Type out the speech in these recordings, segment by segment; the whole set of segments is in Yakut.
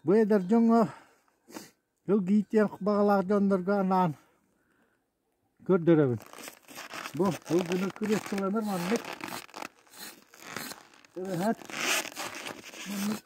Бу эдэр дьоҥҥо сылгы иитиэх баҕалаах дьоннорго анаан көрдөрөбүн. Бу сылгыны креслоланар маннык. Эбэһээт маннык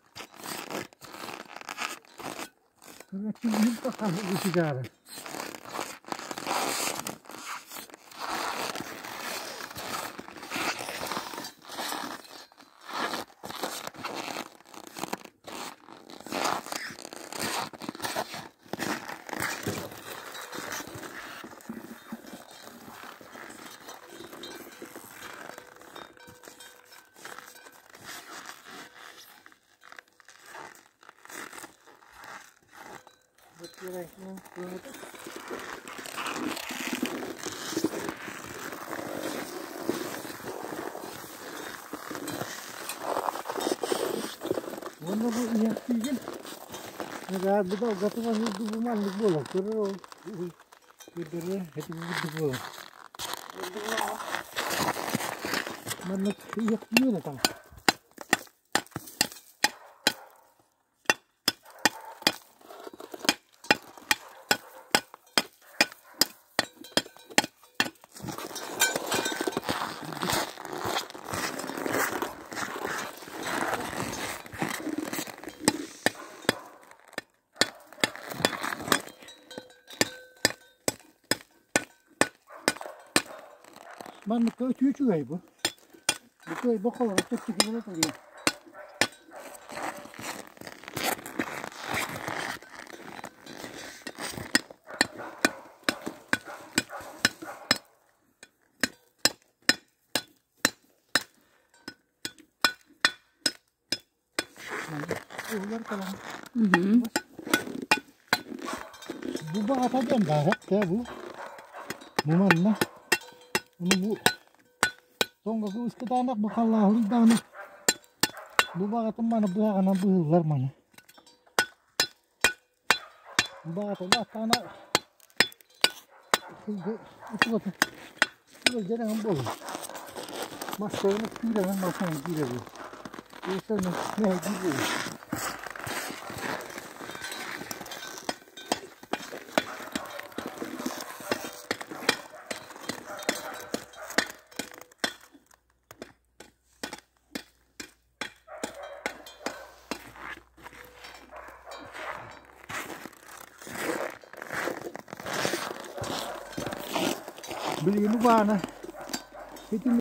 Уонна бу иһэхтиигин бу долгатыма бу маннык буолар көрөр ол көрдөрөр ити курдук буолар маннык иһэхтиир этаҥ Манныкка үтүө үчүгэй бу. Бу кыайбах холоро чэпчэки буола туруо. Уһулар кэлэн Бу баҕата диэн баар эттэ бу. Бу манна. Ону бу тоҥго кыбыскытаанах бу халлааһылыйдаҕына бу баҕатын маны быһаҕынан быһыллар маны. Баҕата бааттаҕына сылгы утулата сылдьар эҥин буолар. Массыына күүрэҥин массыына киирэбин. Уустан мэһэйдиир буолар. Билигин убаана итини.